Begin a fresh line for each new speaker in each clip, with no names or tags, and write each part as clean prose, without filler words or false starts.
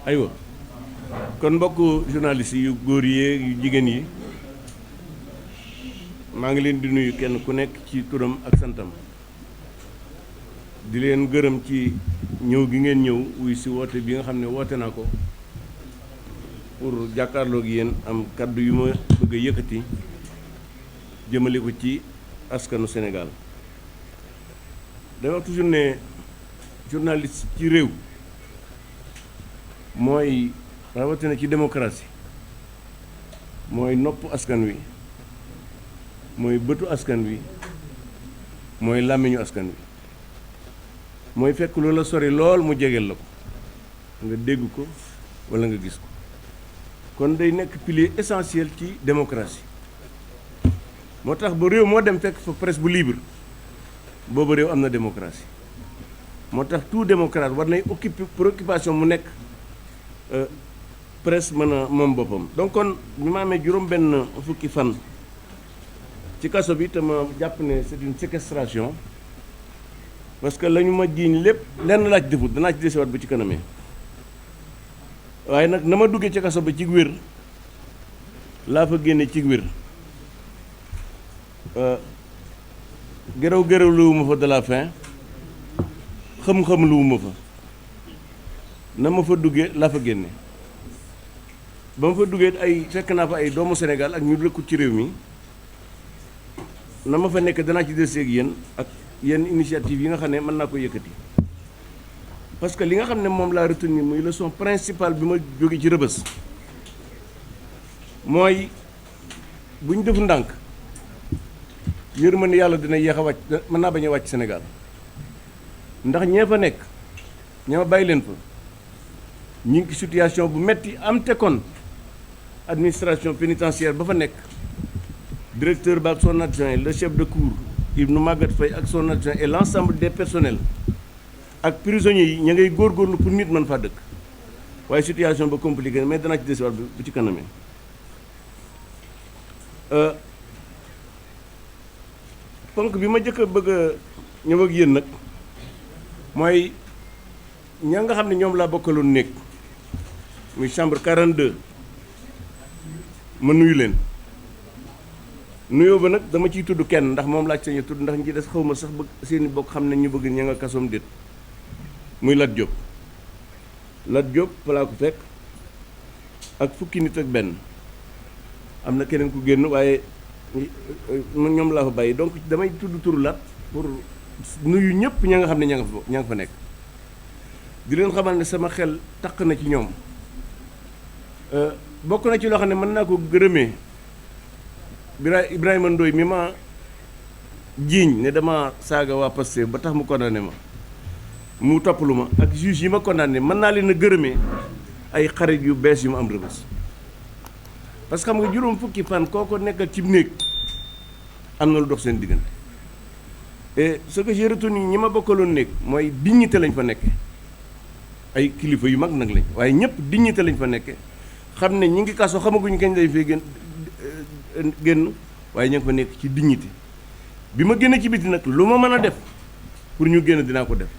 aywa kon mbokku journaliste yu góor yi yu jigéen yi maa ngi leen di nuyu kenn ku nekk ci turam ak santam di leen gërëm ci ñëw gi ngeen ñëw wuy si woote bi nga xam ne woote naa ko pour jàkkaarloog yéen am kaddu yu ma bëgg a yëkkati jëmale ko ci askanu Sénégal dama wax toujours ne journaliste ci réew mooy rawatina ci démocratie mooy nopp askan wi mooy bëtu askan wi mooy làmmiñu askan wi mooy fekk lu la sori lool mu jegeel la ko nga dégg ko walla nga gis ko kon day nekk pilier essentiel ci démocratie moo tax ba réew moo dem fekk fa presse bu libre boobu réew am na démocratie moo tax tout démocrate war nay préoccupation mu nekk presse mën a moom boppam. donc kon bi ma amee juróom benn fukki fan ci kaso bi te ma jàpp ne c'est une séquestration parce que la ñu ma jiiñ lépp lenn laa ci defut danaa ci desewaat bu ci kanamee waaye nag na ma duggee ci kaso ba ci wér laa fa génne ci wér gërëw luwuma fa de la fin xam-xam luwuma fa na ma fa duggee laa fa génne ba ma fa duggee ay fekk naa fa ay doomu Sénégal ak ñu dëkkut ci réew mi na ma fa nekk danaa ci des ak yéen ak yenn initiative yi nga xam ne mën naa ko yëkkati parce que li nga xam ne moom laa retenir muy leçon principale bi ma jóge ci rëbës mooy bu ñu def ndànk yërmande yàlla dina yéex a wàcc mën naa bañ a wàcc Sénégal ndax ñee fa nekk ña ma bàyyi leen fa ñu ngi ci situation bu metti am te kon administration pénitentiaire ba fa nekk directeur ba ak son adjoint le chef de cour Ibnou Maguette Faye ak son adjoint et l'ensemble des personnels ak prisonniers yi ña ngay góorgóorlu pour nit mën faa dëkk waaye situation ba compliqué mais danaa ci desiwaat bu ci kanamee ponk bi ma jëkk a bëgg a ñëw ak yéen nag mooy ña nga xam ne ñoom laa bokkaloon néeg muy chambre 42 ma nuyu leen nuyoo ba nag dama ciy tudd kenn ndax moom laaj sañu tudd ndax ñi ci des xaw ma sax bëgg seeni bokk xam ne ñu bëgg ña nga kasoom déet muy Lat Diop Lat Diop fa laa ko fekk ak fukki nit ak benn am na keneen ku génn waaye ñoom laa fa bàyyi donc damay tudd turu Lat pour nuyu ñëpp ña nga xam ne ña nga fa nekk di leen xamal ne sama xel taq na ci ñoom bokk na ci loo xam ne mën naa ko gërëmee Ibrahima Ndoye mi ma jiiñ ne dama saaga waa Pastef ba tax mu condamné ma mu toppalu ma ak juge yi ma condamné mën naa leen a gërëmee ay xarit yu bees yu ma am Rebeuss parce que xam nga juróom fukki fan kooko nekkal ci néeg am na lu dox seen diggante et ce que j'ai retenu ñi ma bokkaloon néeg mooy dignité lañ fa nekke ay kilifa yu mag nag lañ waaye ñëpp dignité lañ fa nekke xam ne ñi ngi kaso xamaguñu kañ lay fee génn waaye ña ngi fa nekk ci dignité bi ma génne ci biti nag lu ma mën a def pour ñu génn dinaa ko def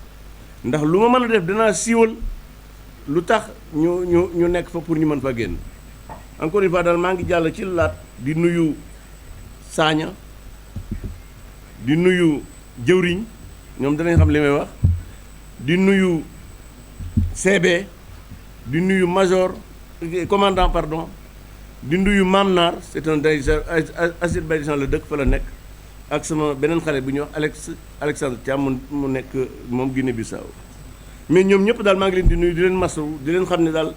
ndax lu ma mën a def danaa siiwal lu tax ñu nekk fa pour ñu mën fa génn encore une fois daal maa ngi jàll ci Lat di nuyu Sagna di nuyu jëwriñ ñoom danañ xam li may wax di nuyu CB di nuyu major commandant pardon di nuyu Maam Naar c'est un Azerbaïdjan la dëkk fa la nekk ak sama beneen xale bu ñuy wax Alexandre Thiam mu nekk moom Guinée-Bissau mais ñoom ñëpp daal maa ngi leen di nuyu di leen masawu di leen xam ne daal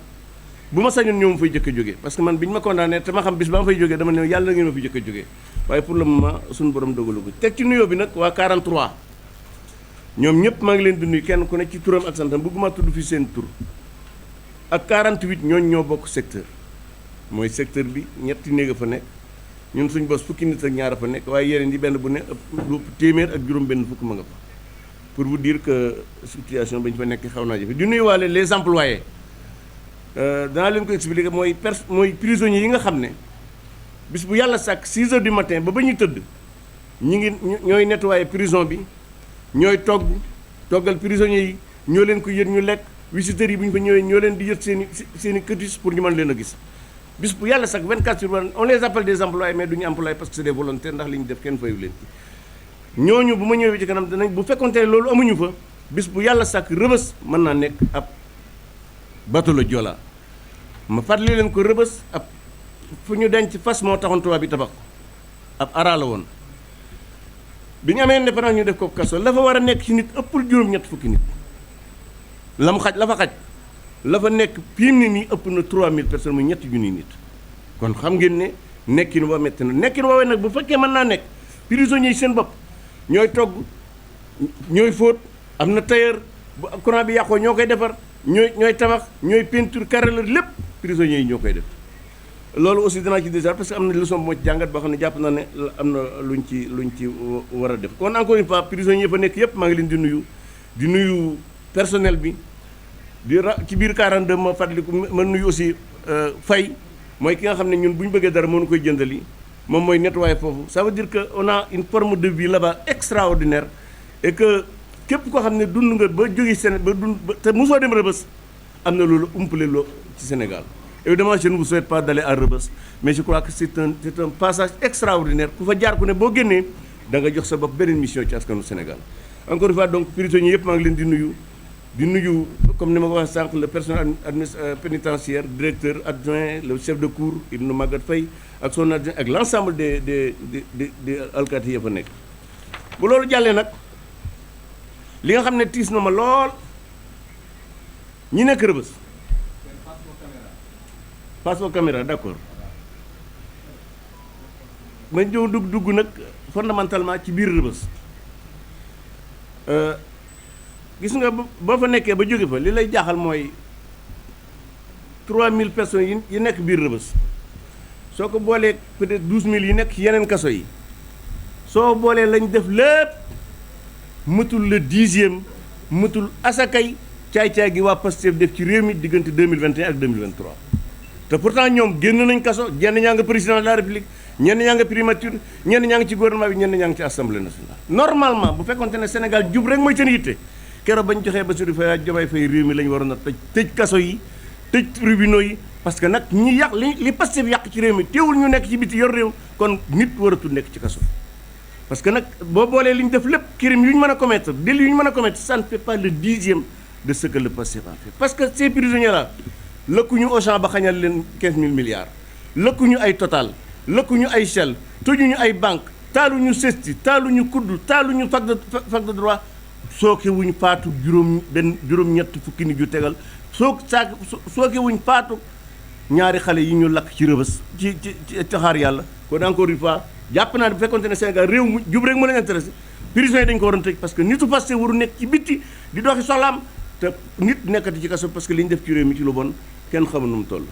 bu ma sañoon ñoom fay jëkk a jógee parce que man bi ñu ma condamné te ma xam bis ba ma fay jógee dama ne yàlla ngeen ma fi jëkk a jógee waaye pour le moment suñu borom dogalu ko teg ci nuyoo bi nag waa 43 ñoom ñëpp maa ngi leen di nuyu kenn ku ne ci turam ak santam bëgguma tudd fi seen tur ak 48 ñooñu ñoo bokk secteur mooy secteur bi ñetti néeg a fa nekk ñun suñ bos fukki nit ak ñaar a fa nekk waaye yeneen yi benn bu ne lu téeméer ak juróom benn fukk ma nga fa pour vous dire que situation bañ fa nekk xaw naa jafe di nuyuwaale les employés danaa leen ko expliquer mooy prisonniers yi nga xam ne bis bu yàlla sàkk 6 heures du matin ba ñuy tëdd ñooy nettoyer prison bi ñooy toggal prisonniers yi ñoo leen ko yët ñu lekk visiteurs yi bu ñu fa ñëwee ñoo leen di jët seen i këtis pour ñu mën leen a gis bis bu yàlla sax 24 sur 24 on les appelle des employés mais duñu employés parce que c'est des volontaires ndax li ñu def kenn fayu leen ñooñu bu ma ñëwee ci kanam danañ bu fekkonte ne loolu amuñu fa bis bu yàlla sàkk Rëbës mën naa nekk ab bateau la Joola ma fàttali leen ko Rëbës ab fu ñu denc fas moo taxoon tubaab bi tabax ko ab ara la woon bi ñu amee indépendance ñu def ko kaso la fa war a nekk ci nit ëppul juróom-ñett fukki nit la mu xaj la fa xaj la fa nekk fii mu ne nii ëpp na 3000 personnes muy ñetti junniy nit kon xam ngeen ne nekkin wa métti na nekkin woowee nag bu fekkee mën naa nekk prisonniers yi seen bopp ñooy togg ñooy fóot am na tailleur bu courant bi yàqoo ñoo koy defar ñooy tabax ñooy peinture carreleur lépp prisonniers yi ñoo koy def loolu aussi danaa ci déjà parce que am na leçon bu ma ci jàngat boo xam ne jàpp naa ne am na luñ ci war a def kon encore une fois prisonniers yi fa nekk yëpp maa ngi leen di nuyu personnel bi ci biir 42 ma fàttaliku ma nuyu aussi Faye mooy ki nga xam ne ñun bu ñu bëggee dara mënu koy jëndali moom mooy nettoyer foofu ça veut dire que on a une forme de vie là-bas extraordinaire et que képp koo xam ne dund nga ba jógee Sénégal ba dund te mosoo dem Rebeuss am na loolu umpale loo ci Sénégal évidemment je ne vous souhaite pas d'aller à Rebeuss mais je crois que c'est un passage extraordinaire ku fa jaar ku ne boo génnee da nga jox sa bopp beneen mission ci askanu Sénégal encore une fois donc prisonniers yëpp maa ngi leen di nuyu comme ni ma ko waxee sànq le personnel pénitentiaire directeur adjoint le chef de cour Ibn Maguette Faye ak son adjoint ak l'ensemble des alkaati yi fa nekk bu loolu jàllee nag li nga xam ne tiis na ma lool ñi nekk Rebeuss passeport caméra d'accord ma ñëw dugg nag fondamentalement ci biir Rebeuss gis nga boo fa nekkee ba jóge fa li lay jaaxal mooy 3000 personnes yi nekk biir Rebeuss soo ko boolee peut-être 12000 yi nekk ci yeneen kaso yi soo boolee lañ def lépp mëtul le 10e mëtul asakay caay-caay gi waa Pastef def ci réew mi diggante 2021 ak 2023 te pourtant ñoom génn nañ kaso ñenn ñaa nga président de la république ñenn ñaa nga primature ñenn ñaa ngi ci gouvernement bi ñenn ñaa ngi ci assemblée nationale normalement bu fekkonte ne Sénégal jub rek mooy seen yitte keroog bañ joxee Bassirou Faye Diomaye Faye réew mi la ñu waroon a tëj kaso yi tëj tribunaux yi parce que nag ñi yàq li Pastef yàq ci réew mi teewul ñu nekk ci biti yor réew kon nit waratul nekk ci kaso parce que nag boo boolee li ñu def lépp crime yu ñu mën a commettre délit yu ñu mën a commettre ça ne fait pas le 10e de ce que le Pastef a fait parce que ces prisonniers là lëkkuñu Auchan ba xañal leen 15000 milliards lëkkuñu ay Total lëkkuñu ay Shell tëjuñu ay banque taaluñu CESTI taaluñu kudd taaluñu fac de droit sooke wuñ faatu juróom-ñett fukki nit yu tegal sooke wuñ faatu ñaari xale yi ñu lakk ci Rebeuss ci xaar yàlla kon encore une fois jàpp naa ne bu fekkonte ne Sénégal réew mu jub rek moo leen intéressé prison yi dañu ko waroon tëj parce que nitu Pastef waru nekk ci bitti di doxi soxlaam te nit nekkati ci kaso parce que li ñu def ci réew mi ci lu bon kenn xamul nu mu toll.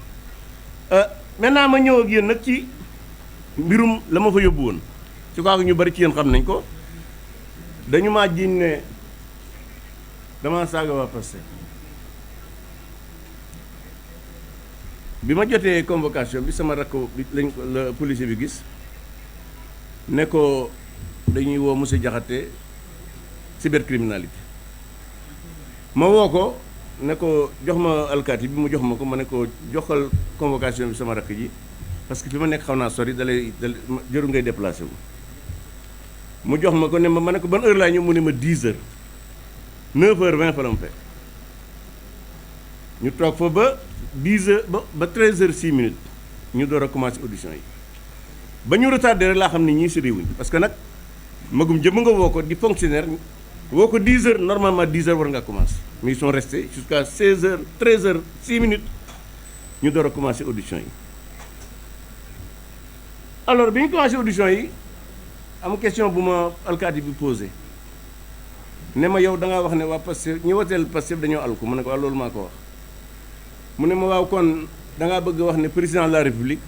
maintenant ma ñëw ak yéen nag ci mbirum la ma fa yóbbu woon ci quoi ñu bari ci yéen xam nañ ko dañu maa jiiñ ne dama saaga waa Pastef bi ma jotee convocation bi sama rakk bi lañ ko la policier bi gis ne ko dañuy woo monsieur Diakhaté cybercriminalité ma woo ko ne ko jox ma alkaati bi mu jox ma ko ma ne ko joxal convocation bi sama rakk ji parce que fi ma nekk xaw naa sori dalay jëru ngay déplacé wu mu jox ma ko ne ma ne ko ban heure laa ñëw mu ne ma 10 heures 9h20 fa la mu fekk ñu toog fa ba 10 heures ba 13h06 ñu door a commencé audition yi ba ñu retardé rek laa xam ne ñii si réewuñ parce que nag magum jëm nga woo ko di fonctionnaire woo ko 10 heures normalement 10 heures war nga commencé mais ils sont restés jusqu'à 16h 13h06 ñu door a commencé audition yi alors bi ñu commencé audition yi am question bu ma alkaati bi posé ne ma yow da ngaa wax ne waa Pastef ñi woteel Pastef dañoo alku mu ne ko waaw loolu maa ko wax mu ne ma waaw kon da ngaa bëgg wax ne président de la république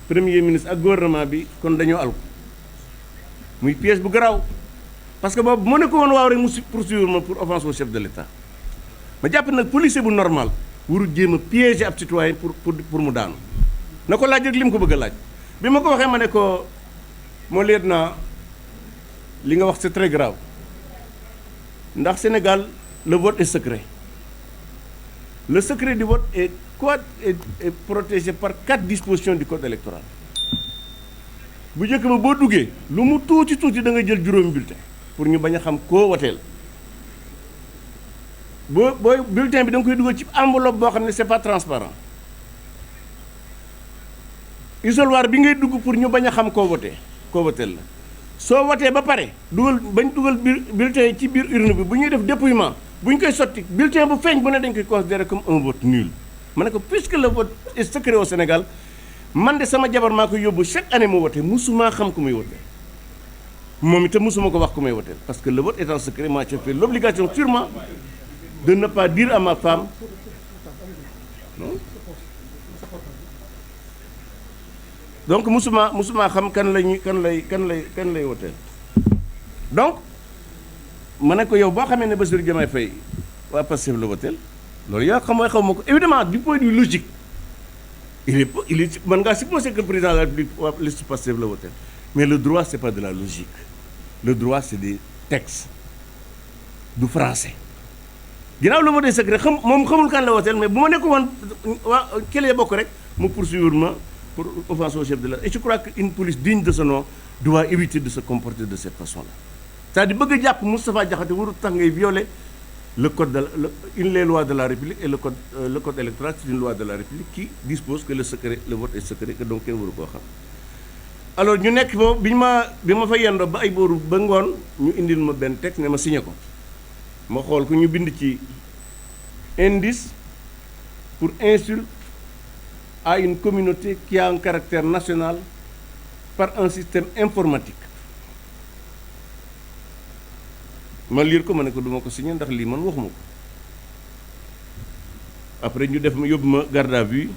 premier ministre ak gouvernement bi kon dañoo alku muy piège bu garaaw parce que boobu mu ne ko woon waaw rek mu poursuivre ma pour offense au chef de l'État ma jàpp nag policier bu normal warul jéem a piéger ab citoyen pour mu daanu na ko laaj rek li mu ko bëgg a laaj bi ma ko waxee ma ne ko moo leet naa li nga wax c'est très grave ndax Sénégal le vote est secret Le secret du vote est protégé par 4 dispositions du code électoral. bu njëkk ba boo duggee lu mu tuuti da nga jël juróomi bulletin pour ñu bañ a xam koo wateel booy bulletin bi da nga koy dugal ci enveloppe boo xam ne c'est pas transparent isoloir bi ngay dugg pour ñu bañ a xam koo wateel la soo watee ba pare bañ dugal bulletin yi ci biir urne bi bu ñuy def dépouillement bu ñu koy sotti bulletin bu feeñ bu ne dañ koy considérer comme un vote nul ma ne ko puisque le vote est secret au Sénégal man de sama jabar maa koy yóbbu chaque année mu wote musuma xam ku muy wote moom itam musuma ko wax ku may wote parce que le vote étant secret moi j'ai fait l'obligation sûrement de ne pas dire à ma femme non donc musuma xam kan lay woteel donc ma ne ko yow boo xamee ne Bassirou Diomaye Faye waa Pastef la woteel loolu yaa xaw ma ko évidemment du point de vue logique il est mën ngaa supposer que le président de la République waa liste Pastef la woteel mais le droit c'est pas de la logique le droit c'est des textes du français ginnaaw le vote est secret moom xamul kan la woteel mais bu ma nekk woon waa këlee bokk rek mu poursuivre ma pour offense au chef de l'État et je crois qu'une police digne de ce nom doit éviter de se comporter de cette façon-là c'est-à-dire bëgg a jàpp Moustapha Diakhaté warul tax ngay violer le code les lois de la République et le code électoral c'est une loi de la République qui dispose que le vote est secret que donc kenn waru koo xam alors ñu nekk foofu bi ma fa yendoo ba ay booru ba ngoon ñu indil ma benn texte ne ma signé ko ma xool ko ñu bind ci indice pour insulte à une communauté qui a un caractère national par un système informatique ma lire ko ma ne ko duma ko signé ndax lii man waxuma ko après ñu def ma yóbbu ma garde à vue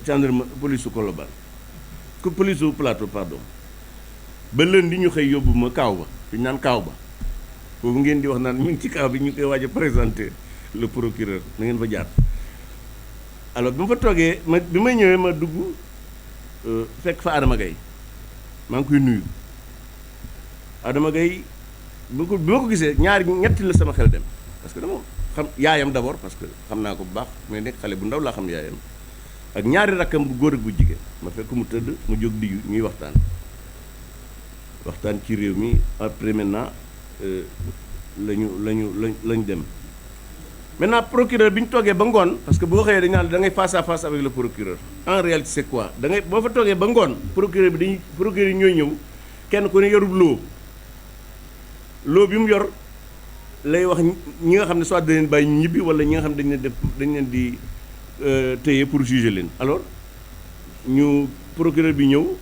gendarme police su Colobane police su Plateau pardon ba lundi ñu xëy yóbbu ma kaaw ba fi ñu naan kaaw ba foofu ngeen di wax naan ñu ngi ci kaaw bi ñu koy waaj a présenter le procureur na ngeen fa jaar alors bi ma fa toogee bi may ñëwee ma dugg fekk fa Adama Gaye maa ngi koy nuyu Adama Gaye bi ma ko gisee ñetti la sama xel dem parce que dama xam yaayam d'abord parce que xam naa ko bu baax mais nekk xale bu ndaw laa xam yaayam ak ñaari rakkam bu góor ak bu jigéen ma fekk mu tëdd mu jóg di ñuy waxtaan ci réew mi après maintenant lañu dem maintenant procureur bi ñu toogee ba ngoon parce que boo xëyee dañu naan da ngay face à face avec le procureur en réalité c'est quoi da ngay boo fa toogee ba ngoon procureur yi ñooy ñëw kenn ku ne yorub loo bi mu yor lay wax ñi nga xam ne soit dañ leen bàyyi ñu ñibbi wala ñi nga xam ne dañ leen di téye pour juger leen alors ñu procureur bi ñëw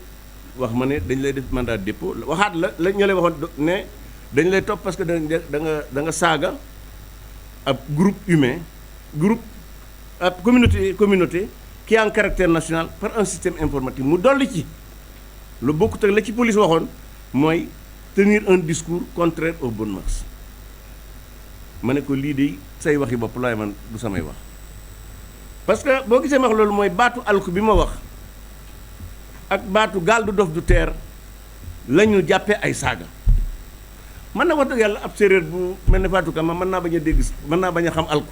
wax ma ne dañ lay def mandat de dépôt waxaat la ñu lay waxoon ne dañ lay topp parce que da nga saaga ab ab communauté qui a un caractère national par un système informatique mu dolli ci lu bokkut ak la ci police waxoon mooy tenir un discours contraire aux bonnes mœurs ma ne ko lii de say waxi bopp laay man du samay wax parce que boo gisee ma wax loolu mooy baatu alku bi ma wax ak baatu gaal du dof du teer la ñu jàppee ay saaga mën na wax dëgg yàlla ab séeréer bu mel ne Fatou Kama mën naa bañ a dégg mën naa bañ a xam alku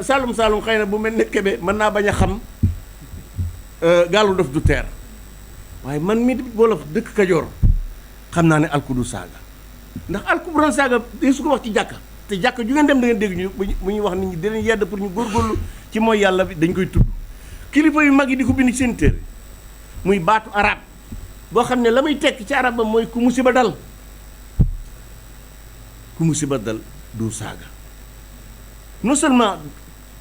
Saalum xëy na bu mel ne Kébé mën naa bañ a xam gaal du dof du teer waaye man mii wolof dëkk Kajoor xam naa ne alku du saaga ndax alku bu doon saaga day su ko wax ci jàkka te jàkka ju ngeen dem da ngeen dégg ñu bu ñuy wax nit ñi dinañ yedd pour ñu góorgóorlu ci mooy yàlla bi dañ koy tudd kilifa yu mag yi di ko bind ci seen téere muy baatu arab boo xam ne la muy tekk ci arab ba mooy ku musiba dal du saaga non seulement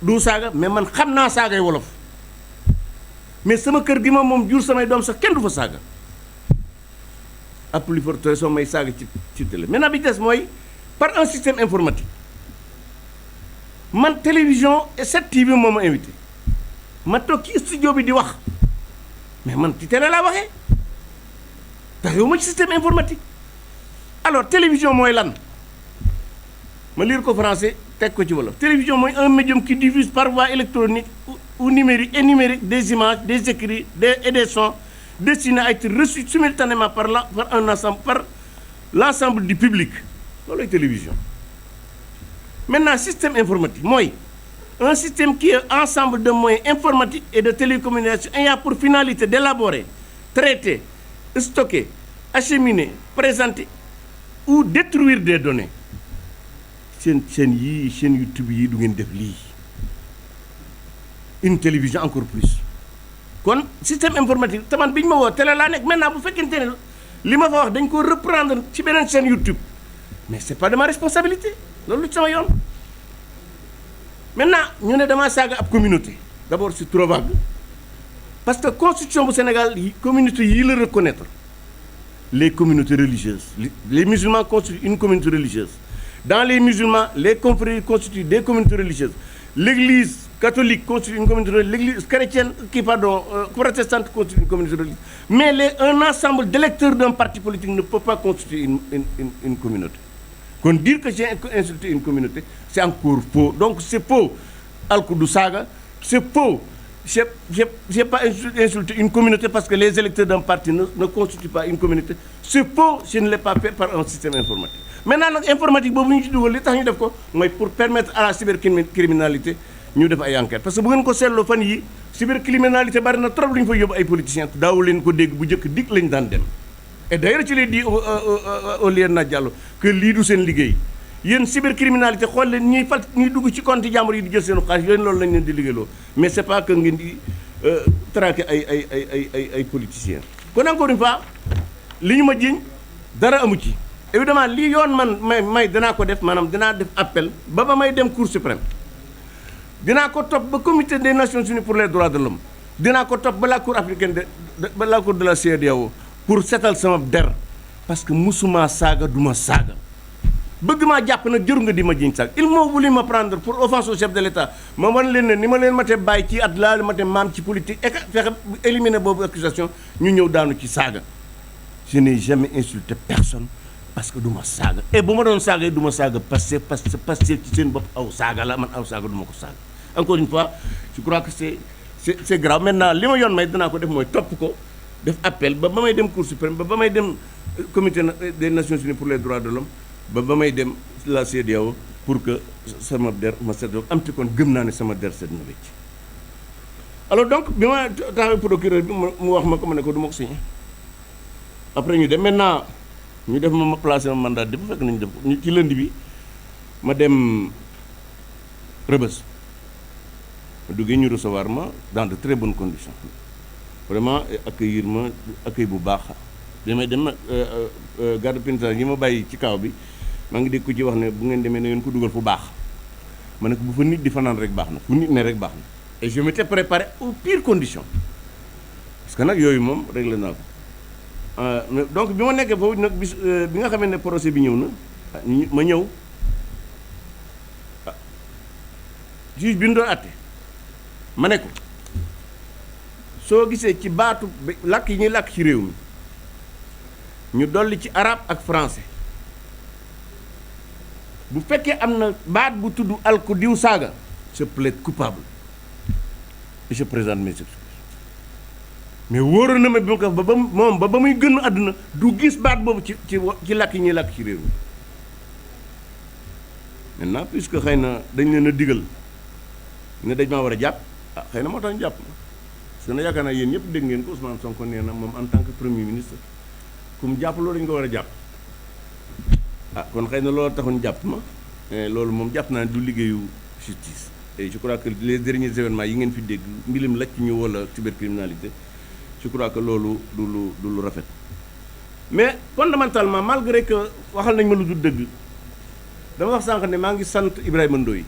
du saaga mais man xam naa saagay wolof mais sama kër gi ma moom jur samay doom sax kenn du fa saaga ab plus forte raison may saaga ci télé maintenant bi des mooy par un système informatique man télévision et 7TV moo ma invité ma toog ci studio bi di wax mais man ci télé laa waxee taxewu ma ci système informatique alors télévision mooy lan ma lire ko français teg ko ci wolof télévision mooy un médium qui diffuse par voie électronique ou numérique des images des écrits et des sons destinés à être reçus simultanément par l'ensemble du public loolu lay télévision Maintenant système informatique mooy un système qui est ensemble de moyens informatiques et de télécommunications ayant pour finalité d'élaborer, traiter, stocker, acheminer, présenter ou détruire des données. chaîne YouTube yi du ngeen def lii, une télévision encore plus. kon système informatique taman bi ñu ma woo télé laa nekk maintenant bu fekkente ne li ma fa wax dañ ko reprendre ci beneen chaîne YouTube mais c'est pas de ma responsabilité loolu lu sama yoon. Maintenant ñu ne damaa saaga ab communauté d'abord c'est trop vague parce que constitution bu Sénégal yi communauté yi la reconnaître les communautés religieuses les musulmans constituent une communauté religieuse. Dans les musulmans, les confréries constituent des communautés religieuses. L'église catholique constitue une communauté religieuse. L'église chrétienne, protestante constitue une communauté religieuse. Mais un ensemble d'électeurs d'un parti politique ne peut pas constituer une communauté. Qu'on dire que j'ai insulté une communauté, c'est encore faux. Donc c'est faux. Al-Koudou Saga, c'est faux. J'ai pas insulté une communauté parce que les électeurs d'un parti ne constituent pas une communauté. C'est faux, je ne l'ai pas fait par un système informatique. Maintenant nag informatique boobu ñu ci dugal li tax ñu def ko mooy pour permettre à la cybercriminalité ñu def ay enquête parce que bu ngeen ko seetloo fan yi cybercriminalité bari na trop lu ñu fa yóbbu ay politiciens daawu leen ko dégg bu njëkk dig lañ daan dem. Et d'ailleurs ci lay di au lieutenant Diallo que lii du seen liggéey yéen cybercriminalité xool leen ñuy dugg ci compte jàmbur yi di jël seen xaalis yéen loolu lañ leen di liggéeyloo mais c'est pas que ngeen di traquer ay politiciens. Kon encore une fois li ñu ma jiiñ dara amu ci. Évidemment lii yoon man may danaa ko def maanaam dinaa def appel ba may dem Cour suprême dinaa ko topp ba comité des Nations Unies pour les droits de l'homme dinaa ko topp ba la Cour africaine ba la Cour de la CEDEAO pour setal sama der parce que musuma saaga duma saaga bëgg maa jàpp nag jëru nga di ma jiñ saaga ils m'ont voulu me prendre pour offense au chef de l'État ma wan leen ne ni ma leen mate bàyyi ci at laa mate maam ci politique et fexe éliminer boobu accusation ñu ñëw daanu ci saaga je n'ai jamais insulté personne parce que du ma saaga et bu ma doon saaga du ma saaga parce que ci seen bopp aw saaga la man aw saaga du ma ko saaga encore une fois je crois que c'est grave. Maintenant li ma yoon may dinaa ko def mooy topp ko def appel ba may dem Cour suprême ba may dem comité des Nations Unies pour les droits de l'homme ba may dem la CEDEAO pour que sama der ma set am ci kon gëm naa ne sama der set na wecc. Alors donc bi ma taxawee procureur bi mu wax ma ko ma ne ko du ma ko signé après ñu dem maintenant ñu def ma placé ma mandat de bu fekk nañu def ñu ci lundi bi ma dem Rebeuss ma duggee ñu recevoir ma dans de très bonnes conditions vraiment accueillir ma accueil bu baax bi may dem garde pénitentiaire yi ma bàyyi ci kaw bi maa ngi dégg ko ci wax ne bu ngeen demee ne ngeen ko dugal fu baax ma ne ko bu fa nit di fanaan rek baax na fu nit ne rek baax na et je m'étais préparé aux pires conditions parce que nag yooyu moom réglé naa ko. Donc bi ma nekkee foofu nag bis bi nga xamee ne procès bi ñëw na ma ñëw juge bi ñu doon àtte ma ne ko soo gisee ci baatu làkk yi ñuy làkk ci réew mi ñu dolli ci arabe ak français bu fekkee am na baat bu tudd alku diw saaga je plaide coupable et je présente mes excuses. Mais wóoroon na ma bi ma ko ba muy gën àdduna du gis baat boobu ci làkk yi ñuy làkk ci réew mi maintenant puisque xëy na dañ leen a digal ne dañ maa war a jàpp xëy na moo tax ñu jàpp ma parce que na yaakaar naa yéen ñëpp dégg ngeen ko Ousmane Sonko nee na moom en tant que premier ministre ku mu jàpp loolu dañu ko war a jàpp kon xëy na loolu taxoon jàpp ma loolu moom jàpp naa ne du liggéeyu justice et je crois que les derniers événements yi ngeen fi dégg mbilim lacc ñu wala cybercriminalité je crois que loolu du lu rafet mais fondamentalement malgré que waxal nañ ma lu dul dëgg dama wax sànq ne maa ngi sant Ibrahima Ndoye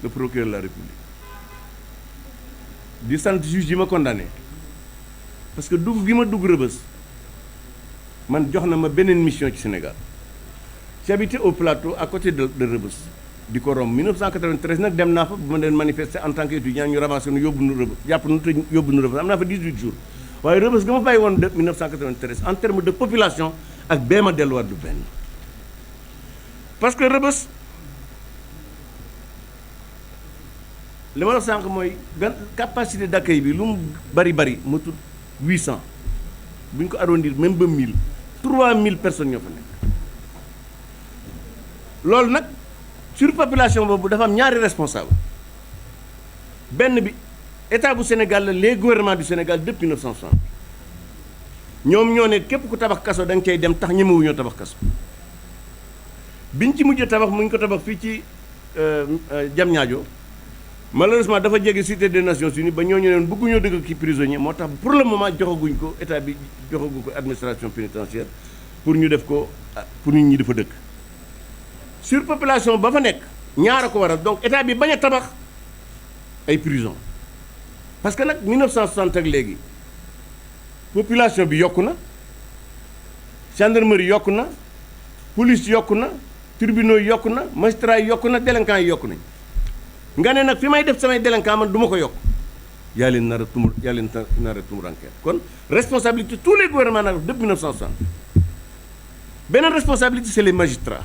le procureur de la République di sant juge yi ma condamné parce que dugg gi ma dugg Rebeuss man jox na ma beneen mission ci Sénégal j'habitais au plateau à côté de Rebeuss di ko romb 1993 nag dem naa fa bu ma leen manifester en tant qu'étudiant ñu ramassé nu yóbbu nu Rebeuss jàpp nu te yóbbu nu Rebeuss am naa fa 18 jours waaye Rebeuss ga ma bàyyi woon de 1993 en termes de population ak bee ma delluwaat du benn parce que Rebeuss li ma la sànq mooy capacité d'accueil bi lu mu bari mu tudd 800 bu ñu ko arrondir même ba 3000 personnes ñoo fa nekk loolu nag surpopulation boobu dafa am ñaari responsable benn bi état bu Sénégal la les gouvernements du Sénégal depuis 1960 ñoom ñoo ne képp ku tabax kaso da nga cay dem tax ñemewuñoo tabax kaso biñ ci mujj tabax mu ngi ko tabax fii ci Diamniadio malheureusement dafa jege cité des Nations Unies ba ñooñu leen bëgguñoo dëgg ki prisonnier moo tax pour le moment joxaguñ ko état bi joxaguñ ko administration pénitentiaire pour ñu def ko pour nit ñi dafa dëkk surpopulation ba fa nekk ñaar a ko waral donc état bi bañ a tabax ay prison parce que nag 1960 ak léegi population bi yokku na gendarmerie yokku na police yokku na tribunaux yokku na magistrats yi yokku na délinquants yi yokku nañ nga ne nag fi may def samay délinquants man du ma ko yokk yaa leen nar a tumurankeer kon responsabilité tous les gouvernements nag depuis 1960 beneen responsabilité c'est les magistrats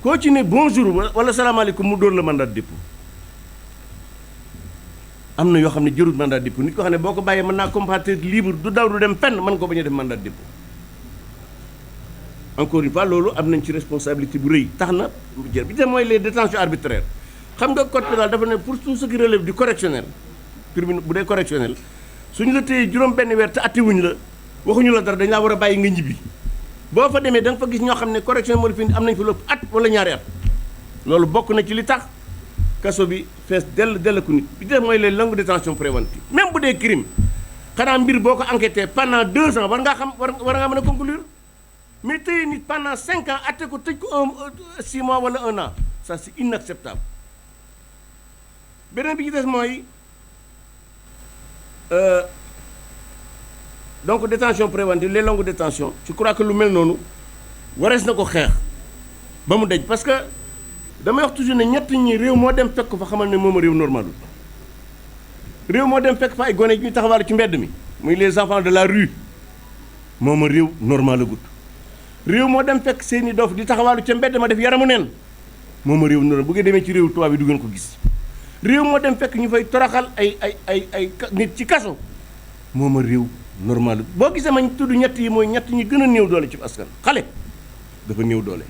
koo ci ne bonjour wala salaamaaleykum mu dóor la mandat de dépôt am na yoo xam ne jërul mandat de dépôt nit ko xam ne boo ko bàyyee mën naa comparaître libre du daw du dem fenn mën ko bañ a def mandat de dépôt encore une fois loolu am nañ ci responsabilité bu rëy tax na jër bi te mooy les détentions arbitraires xam nga code pénal dafa ne pour tout ce qui relève du correctionnel tribunal bu dee correctionnel suñu la téyee juróom benn weer te attiwuñ la waxuñu la dara dañ laa war a bàyyi nga ñibbi boo fa demee da nga fa gis ñoo xam ne correctionnel moo di fi am nañ fa lu at wala ñaari at loolu bokk na ci li tax kaso bi fees dell ku nit bi te mooy les longues détentions préventives même bu dee crime xanaa mbir boo ko enquêté pendant 2 ans war ngaa mën a conclure mais tey nit pendant 5 ans atte ko tëj ko 6 mois wala 1 an ça c'est inacceptable beneen bi ci des mooy donc détention préventive les longues détentions je crois que lu mel noonu warees na ko xeex ba mu dej parce que damay wax toujours ne ñett ñi réew moo dem fekk fa xamal ne moom a réew normalul réew moo dem fekk fa ay gone ñuy taxawaalu ci mbedd mi muy les enfants de la rue moom a réew normal agut réew moo dem fekk seeni dof di taxawaalu ca mbedd ma def yaramu neen moom a réew normal bu ngeen demee ci réew tubaab bi du ngeen ko gis réew moo dem fekk ñu fay toroxal ay nit ci kaso moom a réew normal boo gisee ma tudd ñett yi mooy ñett ñi gën a néew doole ci askan xale dafa néew doole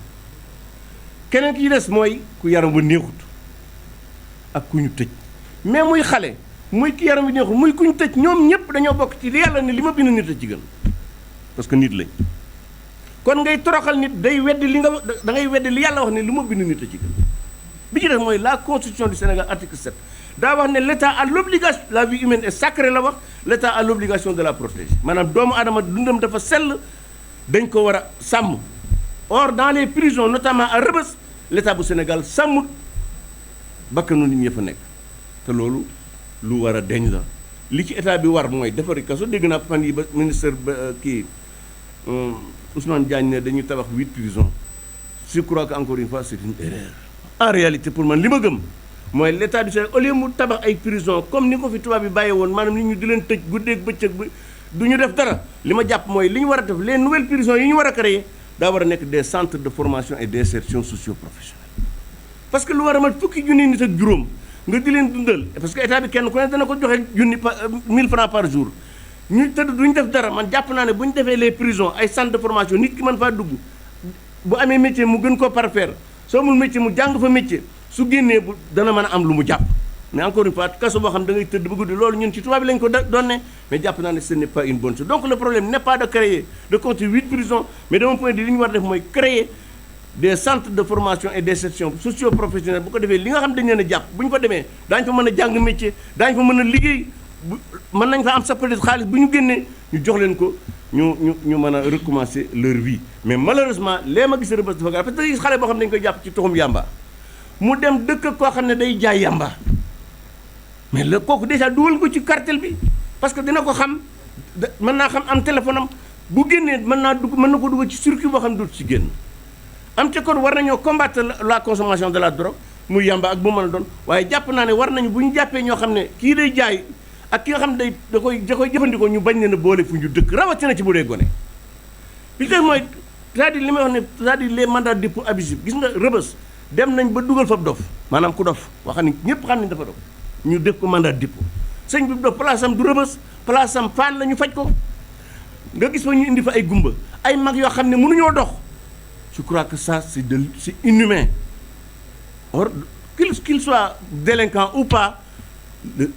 keneen ki des mooy ku yaram ba neexut ak ku ñu tëj mais muy xale muy ki yaram bi neexut muy ku ñu tëj ñoom ñëpp dañoo bokk ci li yàlla ne li ma bind nit a ci gën parce que nit lañ kon ngay toroxal nit day weddi li nga da ngay weddi li yàlla wax ne li ma bind nit a ci gën bi ci des mooy la constitution du Sénégal article 7 daa wax ne l'État a l'obligation la vie humaine est sacrée la wax l'État a l'obligation de la protéger maanaam doomu aadama dundam dafa sell dañ ko war a sàmm or dans les prisons notamment à Rebeuss l'État bu Sénégal sàmmut bakkanu nit ñi fa nekk te loolu lu war a deñ la li ci état bi war mooy defari kaso dégg naa fan yi ba ministre ba kii Ousmane Diagne ne dañuy tabax 8 prisons je crois que encore une fois c'est une erreur en réalité pour man li ma gëm mooy l'État du Sénégal au lieu mu tabax ay prison comme ni ko fi tubaab bi bàyyee woon maanaam nit ñu di leen tëj guddeeg bëccëg bi du ñu def dara li ma jàpp mooy li ñu war a def les nouvelles prisons yi ñu war a créer daa war a nekk des centres de formation et d'insertion socio-professionnelle parce que lu war a mat fukki junni nit ak juróom nga di leen dundal parce que état bi kenn ku ne dana ko joxe junni 1000 francs par jour ñu tëdd duñu def dara man jàpp naa ne bu ñu defee les prisons ay centres de formation nit ki mën faa dugg bu amee métier mu gën koo parfaire soo amul métier mu jàng fa métier su génnee bu dana mën a am lu mu jàpp mais encore une fois kaso boo xam da ngay tëdd ba guddi loolu ñun ci tubaab bi lañ ko donne mais jàpp naa ne ce n'est pas une bonne chose donc le problème n'est pas de créer de construire 8 prisons mais de mon point de vue li ñu war a def mooy créer des centres de formation et d'insertion socio-professionnelle bu ko defee li nga xam dañ leen a jàpp bu ñu fa demee daañu fa mën a jàng métier daañu fa mën a liggéey mën nañ fa am sa peut-être xaalis bu ñu génnee ñu jox leen ko ñu mën a recommencer leur vie mais malheureusement lee ma gis Rebeuss dafa grave parce que gis xale boo xam ne dañu koy jàpp ci tuxum yàmba mu dem dëkk koo xam ne day jaay yàmba mais la kooku déjà dugal ko ci cartel bi parce que dina ko xam mën naa xam am téléphone am bu génnee mën na ko dugal ci circuit boo xam ne dootu ci génn am ca kon war nañoo combattre la consommation de la drogue muy yàmba ak bu mën a doon waaye jàpp naa ne war nañu bu ñu jàppee ñoo xam ne kii day jaay ak ki nga xam ne da koy jëfandikoo ñu bañ leen a boole fu ñu dëkk rawatina ci bu dee gone bi tey mooy c'est-à-dire li may wax ne c'est-à-dire les mandats de dépôt abusifs gis nga Rebeuss dem nañ ba dugal fa dof maanaam ku dof wax ni ñëpp xam ne dafa dof ñu def ko mandat de dépôt sëñ bi dof place am du Rebeuss place am Fann la ñu faj ko nga gis fa ñu indi fa ay gumba ay mag yoo xam ne mënuñoo dox je crois que ça c'est inhumain. Or qu'il soit délinquant ou pas,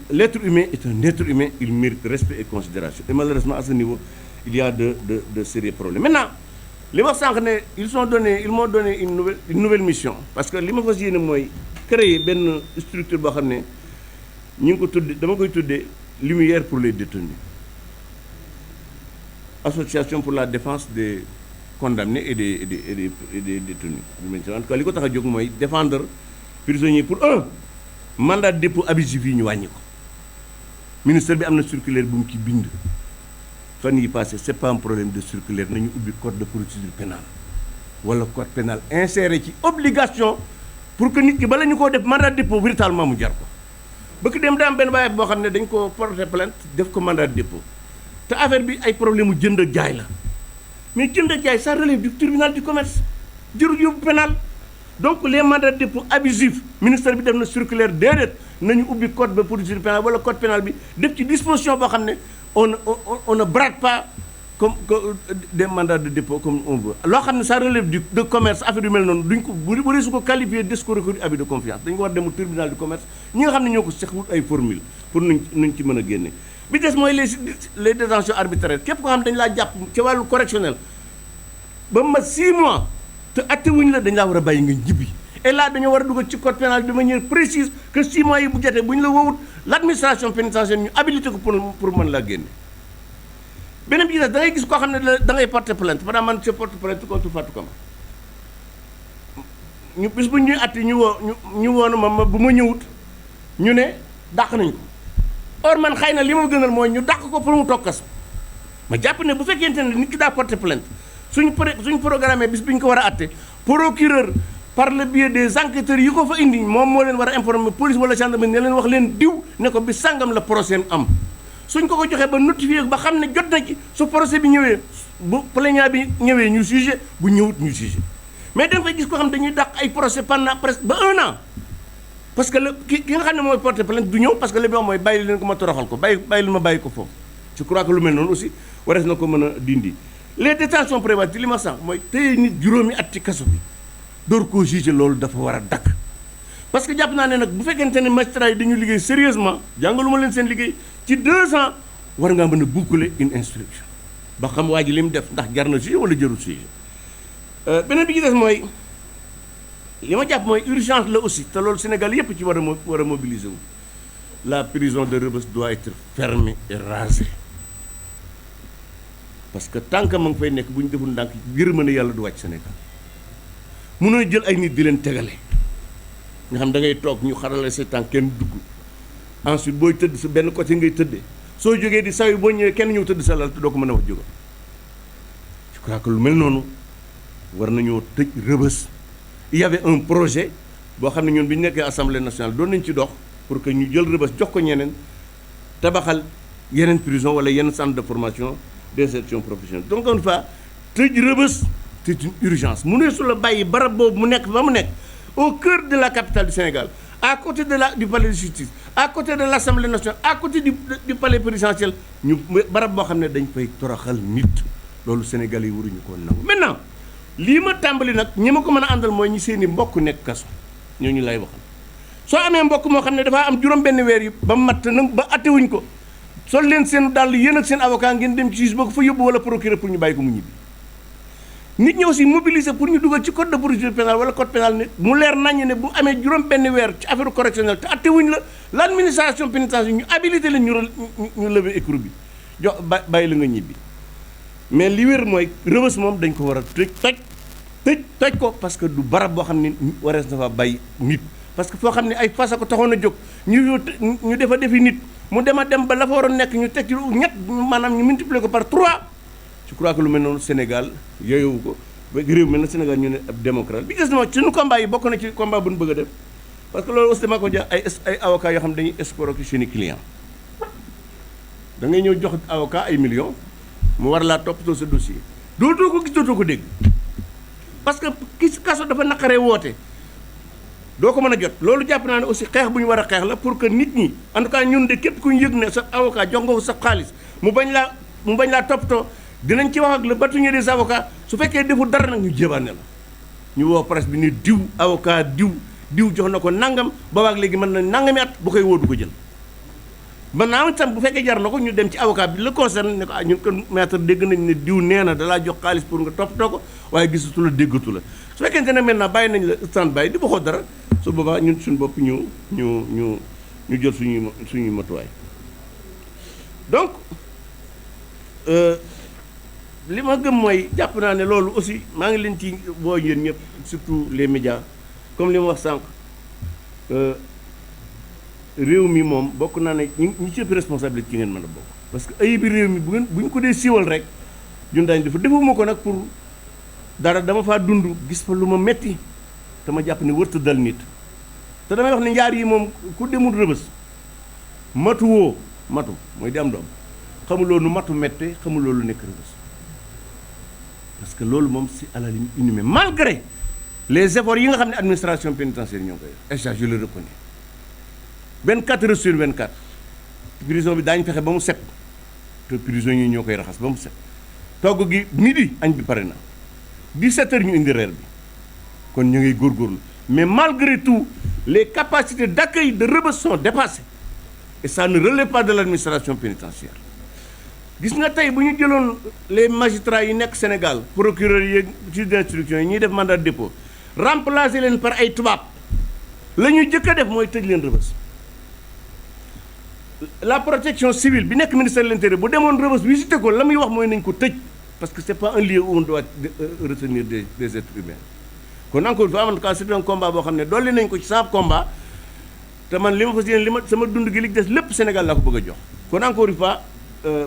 l'être humain est un être humain, il mérite respect et considération. Et malheureusement, à ce niveau, il y a de sérieux problèmes. Maintenant, ils m'ont donné une nouvelle mission. Parce que ce que je veux créer une structure de lumière pour les détenus. Association pour la défense des condamnés et des détenus. En tout cas, ce que je veux défendre les prisonniers pour un mandat de dépôt abusif. Le ministère a une circulaire qui bind. Ce n'est pas un problème de circulaire. Nous avons le code de procédure pénale. Ou le code pénal inséré qui obligation pour que nous ayons un mandat de dépôt véritablement. Si nous avons porté plainte, nous avons un mandat de dépôt. Te affaire bi ay problème jënd ak jaay la mais jënd ak jaay ça relève du tribunal du commerce jëru yóbbu pénal donc les mandats de dépôt abusifs ministère bi def na circulaire déedéet nañu ubbi code de procédure pénale wala code pénal bi def ci disposition boo xam ne on ne brade pas comme des mandats de dépôt comme on veut loo xam ne ça relève de commerce affaire yu mel noonu duñ ko bu su ko qualifier d'escroquerie abus de confiance dañ ko war dem tribunal du commerce ñi nga xam ne ñoo ko seq wut ay formule pour nuñ ci mën a génne bi des mooy les détentions arbitraires képp koo xam dañ laa jàpp ci wàllu correctionnel ba ma 6 mois te attewuñ la dañ laa war a bàyyi nga njibbi et là dañoo war a dugal ci code pénal de manière précise que 6 mois yi bu jotee bu ñu la wowut l'administration pénitentiaire ñu habilité ko pour mën laa génne. beneen bi da ngay gis koo xam ne da ngay porter plainte maanaam man je porte plainte contre Fatou Kama ñu bis bu ñuy atti ñu woonu ma bu ma ñëwut ñu ne dàq nañ ko. or man xëy na li ma gënal mooy ñu dàq ko pour mu toog kaso ma jàpp ne bu fekkente ne nit ki daa porter plainte suñ programmé bis bi ñu ko war a atte procureur par le biais des enquêteurs yi ko fa indi moom moo leen war a informer police wala gendarmerie ne leen wax leen diw ne ko bis sàngam la procès am suñ ko joxee ba notifié ba xam ne jot na ci su procès bi ñëwee bu plaignant bi ñëwee ñu jugé bu ñëwut ñu jugé mais da nga fay gis ko xam dañuy dàq ay procès pendant presque ba 1 an. parce que ki nga xam ne mooy porter plainte du ñëw parce que li bi wax mooy bàyyi leen ko ma toroxal ko bàyyi leen ma bàyyi ko foofu je crois que lu mel noonu aussi warees na ko mën a dindi les détentions préventives li ma sànq mooy téye nit juróomi at ci kaso bi door koo jugé loolu dafa war a dakk parce que jàpp naa ne nag bu fekkente ne magistrat yi dañu liggéey sérieusement jàngalu ma leen seen liggéey ci 2 ans war ngaa mën a boucler une instruction ba xam waa ji li mu def ndax jar na jugé wala jarul jugé beneen bi ci des mooy li ma jàpp mooy urgence la aussi te loolu Sénégal yépp ci war a mobiliser wu la prison de Rebeuss doit être fermée et rasée parce que tant que ma ngi fay nekk bu ñu deful ndànk yërmande yàlla du wàcc Sénégal mënoo jël ay nit di leen tegale nga xam da ngay toog ñu xarale sa tànk kenn dugg ensuite booy tëdd sa benn côté ngay tëddee soo jógee di saw boo ñëwee kenn ñëw tëdd sa lal te doo ko mën a wax jógal je crois que lu mel noonu war nañoo tëj Rebeuss. Il y avait un projet boo xam ne ñun bi ñu nekkee assemblée nationale doon nañ ci dox pour que ñu jël Rebeuss jox ko ñeneen tabaxal yeneen prison wala yeneen centre de formation d'insertion professionnelle donc une fois tëj Rebeuss c'est une urgence mu ne su la bàyyi barab boobu mu nekk ba mu nekk au cœur de la capitale du Sénégal à côté du palais de justice à côté de l'assemblée nationale à côté du palais présidentiel ñu barab boo xam ne dañ fay toroxal nit loolu Sénégal yi waruñu ko nangu maintenant lii ma tàmbali nag ñi ma ko mën a àndal mooy ñi seeni mbokk nekk kaso ñooñu lay waxal soo amee mbokk moo xam ne dafaa am juróom benn weer yi ba matt nag ba attewuñ ko sol leen seen dàll yéen ak seen avocat ngeen dem ci juge boo ko fa yóbbu wala procureur pour ñu bàyyi ko mu ñibbi nit ñi aussi mobiliser pour ñu dugal ci code de procédure pénale wala code pénal ne mu leer naññ ne bu amee juróom benn weer ci affaire correctionnelle te attewuñ la l'administration pénitentiaire ñu habilité leen ñu lever écrou bi jox bàyyi la nga ñibbi mais li wér mooy Rebeuss moom dañ ko war a tëj ko parce que du barab boo xam ne warees na fa bàyyi nit parce que foo xam ne ay fas a ko taxoon a jóg ñu defa defi nit mu dem ba la fa waroon nekk ñu teg ci ñett maanaam ñu multiplier ko par 3 je crois que lu mel noonu Sénégal yooyu ko réew mel na Sénégal ñu ne ab démocrate bi gis na suñu combat yi bokk na ci combat bu ñu bëgg a def parce que loolu aussi dama ko jox ay avocats yoo xam ne dañuy escroquer seeni client da ngay ñëw jox avocat ay millions mu war laa toppatoo sa dossier dootoo ko gis dootoo ko dégg parce que ki kaso dafa naqaree woote doo ko mën a jot loolu jàpp naa ne aussi xeex bu ñu war a xeex la pour que nit ñi en tout cas ñun de képp ku ñu yëg ne sa avocat jox nga ko sa xaalis mu bañ laa toppatoo dinañ ci wax ak le bâtonnier des avocats su fekkee defu dara nag ñu jébaane la ñu woo presse bi ni diw avocat diw jox na ko nangam boobaak léegi mën na nangami at bu koy woo du ko jël. man naa tam bu fekkee jar na ko ñu dem ci avocat bi le concerne ne ko ñun kon maître dégg nañ ne diw nee na dalaa jox xaalis pour nga toppatoo ko waaye gisatu la déggatu la su fekkente ne maintenant bàyyi nañ la stand by di waxoo dara su boobaa ñun suñu bopp ñu jël suñuy matuwaay donc li ma gëm mooy jàpp naa ne loolu aussi maa ngi leen ci boo yéen ñëpp surtout les médias comme li ma wax sànq réew mi moom bokk naa ne ñi ci ëpp responsabilité ci ngeen mën a bokk parce que ayibi réew mi bu ñu ko dee siiwal rek ñun daañu defuma ko nag pour dara dama faa dund gis fa lu ma metti te ma jàpp ne wërta dal nit te damay wax ne njaar yi moom ku demul rëbës matu mooy di am doom xamuloo nu matu mette xamuloo lu nekk rëbës parce que loolu moom c'est à la limite inhumain malgré les efforts yi nga xam ne administration pénitentiaire ñoo ngi koy def et ça je le reconnais 24 heures sur 24 prison bi daañu fexe ba mu set te prison yi ñoo koy raxas ba mu set togg gi midi añ bi pare na 17 heures ñu indi reer bi kon ñu ngi góorgóorlu mais malgré tout les capacités d'accueil de Rebeuss sont dépassées et ça ne relève pas de l'administration pénitentiaire gis nga tey bu ñu jëloon les magistrats yi nekk Sénégal procureurs yi juge d'instruction yi ñuy def mandat de dépôt remplacer leen par ay tubaab la ñuy jëkk a def mooy tëj leen Rebeuss la protection civile bi nekk ministère de l'intérieur bu demoon Rebeuss visité ko la muy wax mooy nañ ko tëj parce que c'est pas un lieu où on doit retenir des êtres humains kon encore une fois en tout cas c'est un combat boo xam ne dolli nañ ko ci sans combat te man li ma fas yéene sama dund gi li des lépp Sénégal laa ko bëgg a jox kon encore une fois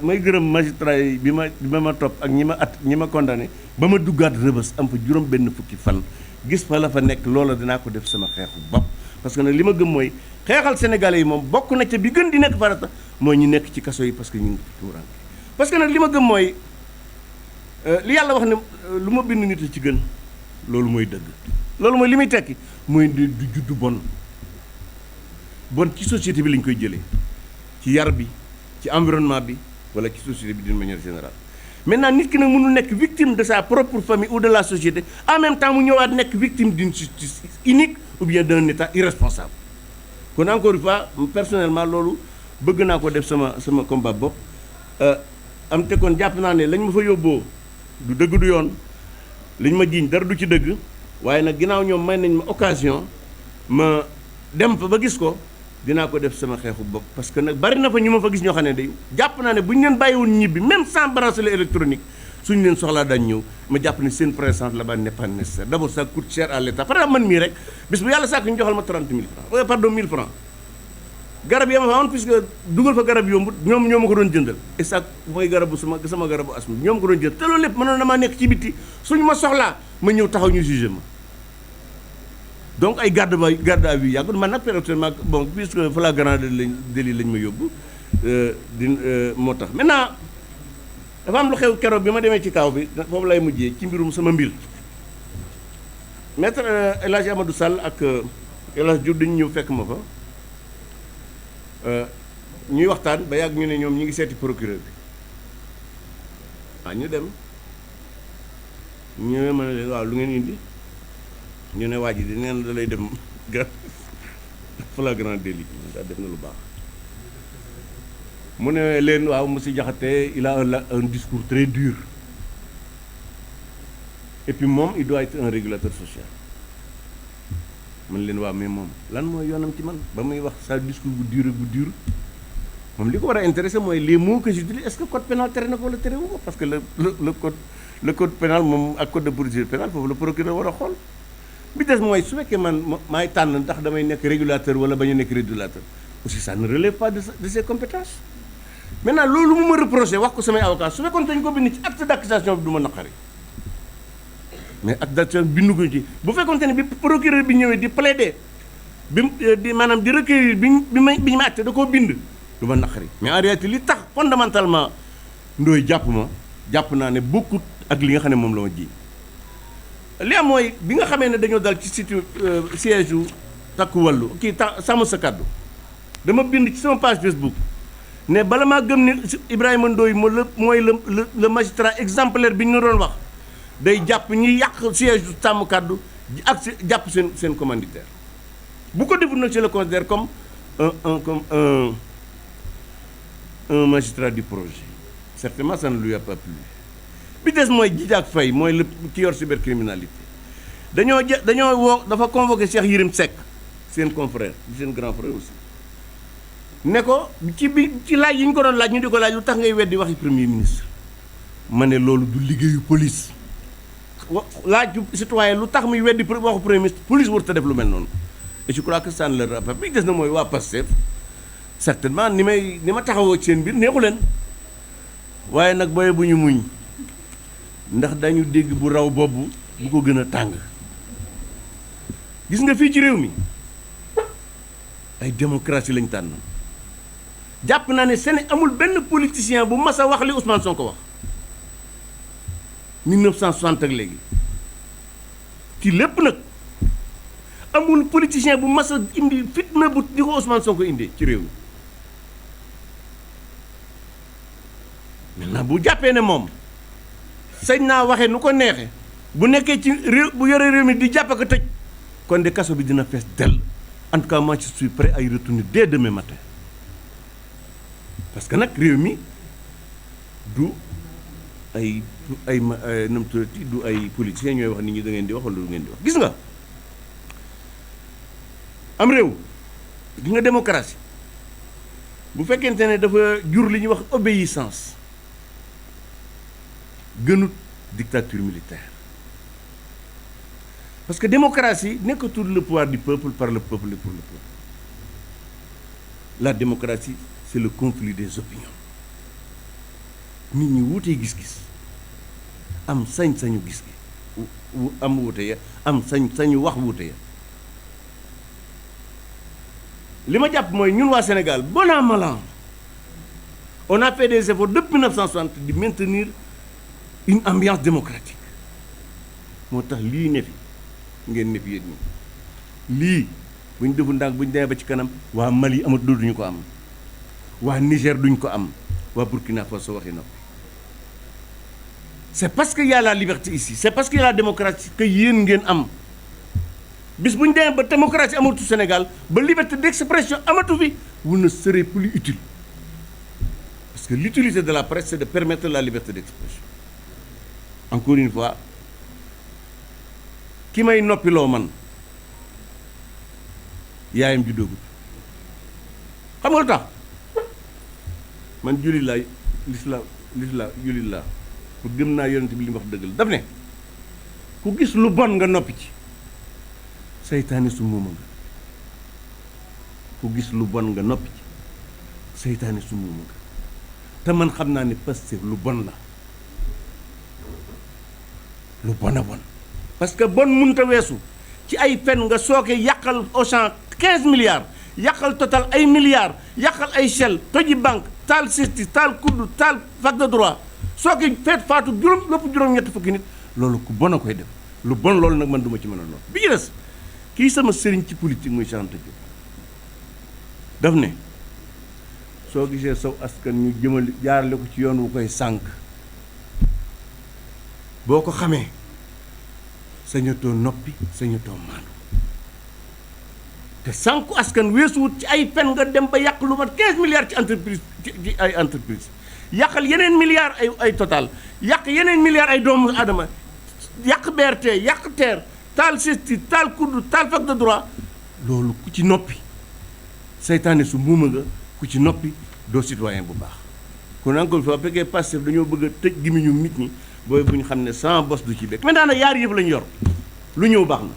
may gërëm magistrat yi bi ma topp ak ñi ma condamné ba ma duggaat Rebeuss am fa juróom benn fukki fan gis fa la fa nekk loola dinaa ko def sama xeexu bopp parce que nag li ma gëm mooy xeexal sénégalais yi moom bokk na ca bi gën di nekk farata mooy ñu nekk ci kaso yi parce que ñu ngi tuuranke parce que nag li ma gëm mooy li yàlla wax ne lu ma bind nit a ci gën loolu mooy dëgg loolu mooy li muy tekki mooy du juddu bon ci société bi lañ koy jëlee ci yar bi ci environnement bi wala ci société bi d'une manière générale maintenant nit ki nag mënul nekk victime de sa propre famille ou de la société en même temps mu ñëwaat nekk victime d'une justice unique ou bien d'un état irresponsable kon encore une fois personnellement loolu bëgg naa ko def sama combat bopp am te kon jàpp naa ne lañ ma fa yóbboo du dëgg du yoon liñ ma jiiñ dara du ci dëgg waaye nag ginnaaw ñoom may nañ ma occasion ma dem fa ba gis ko dinaa ko def sama xeexu bopp parce que nag bari na fa ñu ma fa gis ñoo xam ne day jàpp naa ne bu ñu leen bàyyiwoon ñibbi même sans bracelet électronique suñu leen soxlaa dañ ñëw ma jàpp ne seen présence là-bas n'est pas nécessaire d'abord ça coûte cher à l'État par exemple man mii rek bis bu yàlla sàkk ñu joxal ma 30 000 francs pardon 1000 francs garab yi ma fa amoon puisque dugal fa garab yombut ñoom ñoo ma ko doon jëndal et ça mooy garabu sama garabu asma ñoom ko doon jënd te loolu lépp mënoon na maa nekk ci bitti suñu ma soxlaa ma ñëw taxaw ñu jugé ma donc ay garde à vue yàggul man nag personnellement bon puisque flagrant délit lañ ma yóbbu moo tax maintenant dafa am lu xew keroog bi ma demee ci kaw bi foofu lay mujjee ci mbirum sama mbir maître El Hadj Amadou Sall ak El Hadj Diouf dañu ñëw fekk ma fa ñuy waxtaan ba yàgg ñu ne ñoom ñi ngi seeti procureur bi waaw ñu dem ñu ne ma ne leen waaw lu ngeen indi ñu ne waa ji di neen da lay dem flagrant délit daal def na lu baax mu ne leen waaw monsieur Diakhaté il a un discours très dur et puis moom il doit être un régulateur social man leen waaw mais moom lan mooy yoonam ci man ba muy wax sa discours bu dur moom li ko war a intéressé mooy les mots que j'utilise est-ce que code pénal tere na ko wala tere wu ko parce que le code pénal moom ak code de procédure pénale foofu le procureur war a xool bi des mooy su fekkee man maay tànn ndax damay nekk régulateur wala bañ a nekk régulateur aussi ça ne relève pas de ses compétences maintenant loolu mu ma reproché wax ko samay avocat su fekkoon dañ ko bind ci acte d'accusation bi du ma naqari mais acte d'accusation bindu ko ci bu fekkoon ne bi procureur bi ñëwee di plaider di maanaam di recueillir bi ñu ma acte da koo bind du ma naqari mais en réalité li tax fondamentalement ndooy jàpp naa ne bokkut ak li nga xam ne moom la ma ji li am mooy bi nga xamee ne dañoo dal ci site siège u takku wàllu sàmm sa kàddu dama bind ci sama page Facebook ne bala maa gëm ne Ibrahima Ndoye mooy le magistrat exemplaire bi ñu doon wax day jàpp ñi yàq siège u sàmm kàddu ak jàpp seen commanditaire bu ko deful nag je le considère comme un magistrat du projet certainement ça ne lui a pas plu bi des mooy Djidiack Faye mooy le ki yor cybercriminalité dañoo woo dafa convoqué Cheikh Yérim Seck seen confrère seen grand frère aussi ne ko ci laaj yi ñu ko doon laaj ñu di ko laaj lu tax ngay weddi waxi premier ministre ma ne loolu du liggéeyu police laaj citoyen lu tax muy weddi waxu premier ministre police warut a def lu mel noonu et je crois que ça ne leur rappelle bi des na mooy waa Pastef certainement ni ma taxawoo ci seen biir neexu leen waaye nag booye bu ñu muñ ndax dañu dégg bu raw boobu bu ko gën a tàng gis nga fii ci réew mi ay démocratie lañ tànn jàpp naa ne Sénégal amul benn politicien bu mas a wax li Ousmane Sonko wax 1960 ak léegi ci lépp nag amul politicien bu mas a indi fitna bu di ko Ousmane Sonko indee ci réew mi maintenant bu jàppee ne moom sañ naa waxee nu ko neexe bu nekkee ci réew bu yore réew mi di jàpp ak tëj kon de kaso bi dina fees dell en tout cas moi je suis prêt à y retourner dès demain matin parce que nag réew mi du ay nam turati du ay politiciens ñooy wax nit ñi da ngeen di wax wala du ngeen di wax gis nga am réew gi nga démocratie bu fekkente ne dafa jur li ñuy wax obéissance gënut dictature militaire parce que démocratie nekkatul le pouvoir du peuple par le peuple et pour le peuple la démocratie c'est le conflit des opinions nit ñi wuutee gis-gis am sañ-sañu gis-gi am wuute ya am sañ-sañu wax wuute ya li ma jàpp mooy ñun waa Sénégal bon an mal an on a fait des efforts depuis 1960 di maintenir une ambiance démocratique moo tax lii ne fi ngeen ne fi yéen ñi lii bu ñu defu ndànk bu ñu demee ba ci kanam waa Mali amat dootuñu ko am waa Niger duñ ko am waa Burkina Faso waxi na ko c'est parce qu'il y a la liberté ici c'est parce qu'il y a la démocratie que yéen ngeen am bis bu ñu demee ba démocratie amatu Sénégal ba liberté d'expression amatu fi vous ne serez plus utile parce que l'utilité de la presse c'est de permettre la liberté d'expression encore une fois ki may noppiloo man yaayam juddoogut xam nga lu tax man jullit laa l'islam jullit laa pour gëm naa yonent bi li mu wax dëgg la daf ne ku gis lu bon nga noppi ci seytaane su muuma nga ku gis lu bon nga noppi ci seytaane su muuma nga te man xam naa ne Pastef lu bon la lu bon a bon parce que bon mënut a weesu ci ay fen nga sooke yàqal Auchan 15 milliards yàqal Total ay milliards yàqal ay Shell toji banque taal sisti taal kudd taal fac de droit sooke feet faatu juróom-ñetti fukki nit loolu ku bon a koy def lu bon loolu nag man duma ci mën a noonu bi ci des kii sama sëriñ ci politique muy Cheikh Anta Diop daf ne soo gisee saw askan ñu jëmale jaarale ko ci yoon wu koy sànk boo ko xamee sañatoo noppi sañatoo maandu te sànku askan weesuwut ci ay fen nga dem ba yàq lu mat 15 milliards ci entreprise ci ay entreprise yàqal yeneen milliards ay Total yàq yeneen milliards ay doomu aadama yàq BRT yàq TER taal sisti taal kudd taal fac de droit loolu ku ci noppi seytaane su muuma nga ku ci noppi doo citoyen bu baax kon encore une fois fekkee Pastef dañoo bëgg a tëj gimiñu nit ñi booy bu ñu xam ne sans bos du ci bekk maintenant nag yaar yëpp lañu yor lu ñëw baax na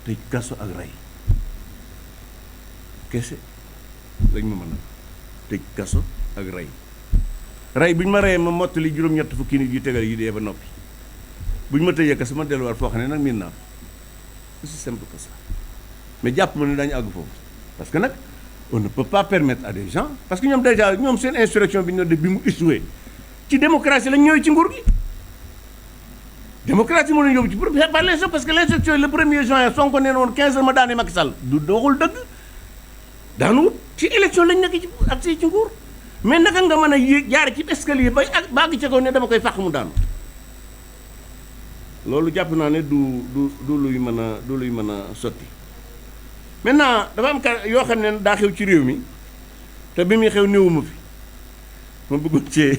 tëj kaso ak rey kese lañ ma mën a tëj kaso ak rey bu ñu ma reyee ma mottali juróom-ñett fukki nit yu tegal yi dee ba noppi bu ñu ma tëjee kaso ma delluwaat foo xam ne nag miin naa aussi simple que ça mais jàpp ma ne dañu àgg foofu parce que nag on ne peut pas permettre à des gens parce que ñoom déjà ñoom seen insurrection bi ñu def bi mu échoué ci démocratie lañ ñëwee ci nguur gi démocratie moo leen yóbbu ci par les parce que l'insurrection le 1er juin Sonko nee na woon 15 heures ma daane Macky Sall du waxul dëgg daanu ci élection lañ nekk ci ak ci nguur mais naka nga mën a yéeg jaare ci escalier bay ak bàgg ca kaw ne dama koy fàq mu daanu loolu jàpp naa ne du luy mën a du luy mën a sotti maintenant dafa am ka yoo xam ne daa xew ci réew mi te bi muy xew néewuma fi ma bëggoon cee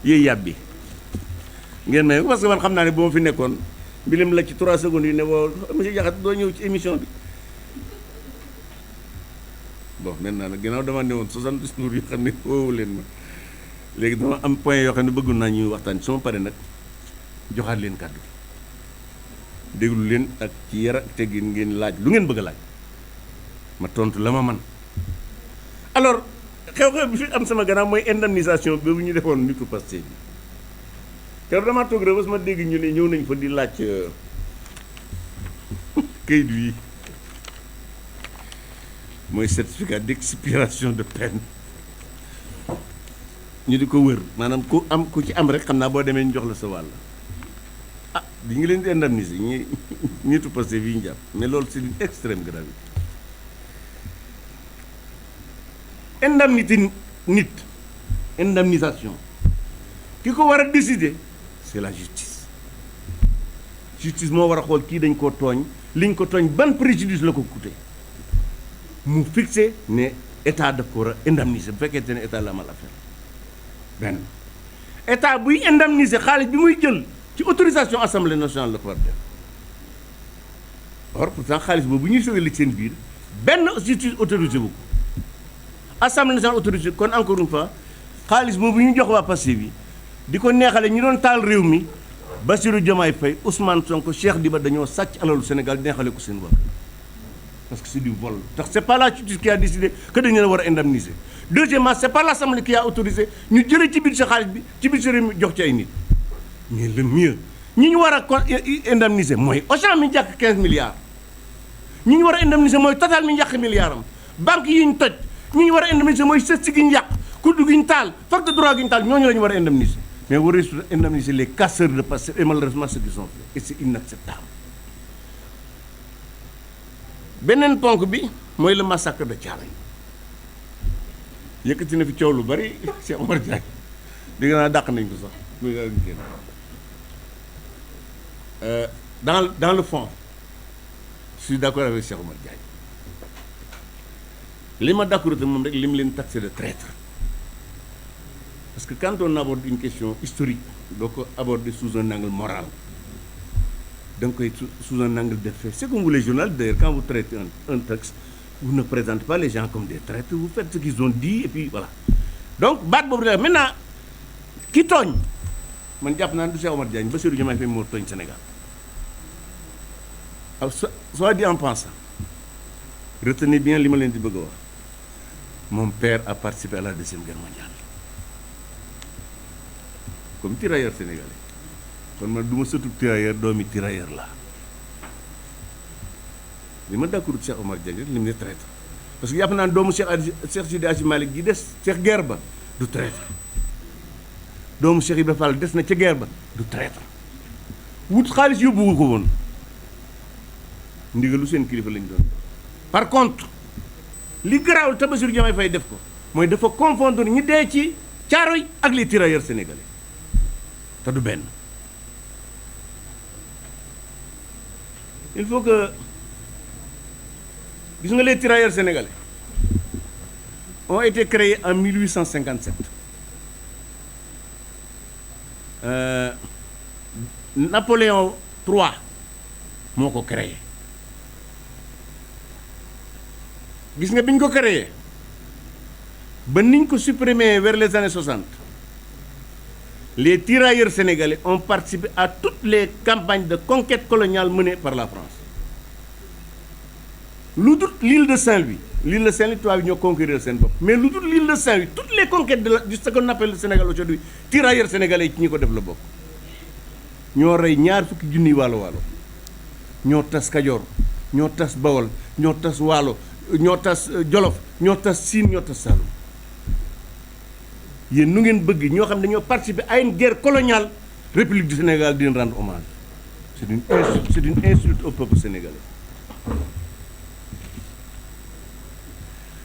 yéey yàbbi ngeen may parce que man xam naa ne bu ma fi nekkoon mbilim la ci 3 secondes yi ne woo monsieur Diakhaté doo ñëw ci émission bi bon maintenant nag ginnaaw dama ne woon 70 jours yoo xam ne woowu leen ma léegi dama am point yoo xam ne bëggoon naa ñuy waxtaan sama pare nag joxaat leen kàddu déglu leen ak ci yar ak teggin ngeen laaj lu ngeen bëgg a laaj ma tontu la ma man alors xew-xew bi fi am sama gannaaw mooy indemnisation boobu ñu defoon nitu Pastef bi keroog damaa toog Rebeuss ma dégg ñu ne ñëw nañ fa di laaj kayit wi mooy certificat d'expiration de peine ñu di ko wër maanaam ku ci am rek xam naa boo demee ñu jox la sa wàll ah di ngi leen di indemniser ñi nitu Pastef yi ñu jàpp mais loolu c'est une extrême gravité indemnisation ki ko war a décider c'est la justice moo war a xool kii dañ ko tooñ liñ ko tooñ ban préjudice la ko coûté mu fixé ne état daf ko war a indemniser bu fekkente ne état la amal affaire benn état buy indemniser xaalis bi muy jël ci autorisation assemblée nationale la ko war def or pourtant xaalis boobu bu ñuy sowee li seen biir benn justice autorisé bu ko assemblée nationale autorisé kon encore une fois xaalis boobu ñu jox waa Pastef bi di ko neexale ñu doon taal réew mi Bassirou Diomaye Faye Ousmane Sonko Cheikh Diba dañoo sàcc alalu Sénégal neexale ko seen bopp parce que c'est du vol ndax c'est pas la justice qui a décidé que dañu leen war a indemniser deuxièmement c'est pas l'assemblée qui a autorisé ñu jëlee ci biir sa xaalis bi ci biir sa réew mi jox ci ay nit mais le mieux ñi ñu war a indemniser mooy Auchan mi njàkk 15 milliards ñi ñu war a indemniser mooy Total mi njàkk milliard am banque yi ñu toj ñi ñu war a indemniser mooy sësti gi ñu yàq kuddu gi ñu taal fac de droit gi ñu taal ñooñu la ñu war a indemniser mais war a indemniser les casseurs de Pastef et malheureusement ceux qui sont faits et c'est inacceptable beneen ponk bi mooy le massacre de Thiaroye yëkkati na fi coow lu bari Cheikh Omar Diagne di nga naa dàq nañ ko sax dans le fond je suis d'accord avec Cheikh Omar Diagne li ma d'accord te moom rek li mu leen taxé de traître parce que quand on aborde une question historique doo ko aborder sous un angle moral da nga koy sous un angle de fait c'est comme vous les journalistes d'ailleurs quand vous traitez un texte vous ne présentez pas les gens comme des traîtres vous faites ce qu'ils ont dit et puis voilà donc baat boobu da maintenant ki tooñ man jàpp naa ne du Cheikh Omar Diagne Bassirou Diomaye Faye moo tooñ Sénégal alors soit dit en pensant retenez bien li ma leen di bëgg a wax mon père a participé à la Deuxième Guerre mondiale comme tirailleur sénégalais kon man du ma sëtu tirailleur doomi tirailleur la li ma d'accord Cheikh Omar Diagne rek li mu ne traître parce que jàpp naa ne doomu Cheikh Sidi Hadji Malick gi des Cheikh guerre ba du traître doomu Cheikh Ibrahima Fall des na ca guerre ba du traître wut xaalis yóbbu ko woon ndigalu seen kilifa lañ doon par contre li garaawul te Bassirou Diomaye Faye def ko mooy dafa confondre ñi dee ci Thiaroye ak les tirailleurs sénégalais te du benn il faut que gis nga les tirailleurs sénégalais ont été créés en 1857 Napoléon III moo ko créé gis nga bi ñu ko créé ba niñ ko supprimé vers les années 60 les tirailleurs sénégalais ont participé à toutes les campagnes de conquête coloniale menées par la France lu dul l'île de Saint-Louis tubaab yi ñoo conquérir seen bopp mais lu dul l'île de Saint-Louis toutes les conquêtes de ce qu'on appelle le Sénégal aujourd'hui tirailleurs sénégalais yi ci ñi ko def la bokk ñoo rey ñaar fukki junniy waalo ñoo tas Kajoor ñoo tas Bawol ñoo tas Waalo ñoo tas Jolof ñoo tas Siin ñoo tas Saalum yéen nu ngeen bëgg ñoo xam ne dañoo participer à une guerre coloniale République du Sénégal di rendre hommage c'est une insulte au peuple sénégalais.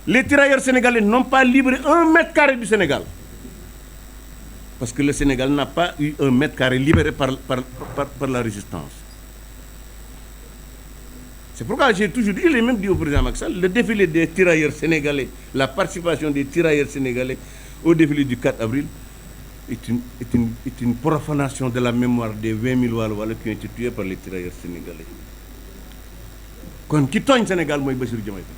Les tirailleurs sénégalais n'ont pas libéré 1 mètre carré du Sénégal Parce que le Sénégal n'a pas eu un mètre carré libéré par la résistance. C'est pourquoi j'ai toujours dit, il est même dit au président Macky Sall, le défilé des tirailleurs sénégalais, la participation des tirailleurs sénégalais au défilé du 4 avril est une profanation de la mémoire des 20 000 Walo qui ont été tués par les tirailleurs sénégalais. Kon ki tooñ Sénégal mooy Bassirou Diomaye Faye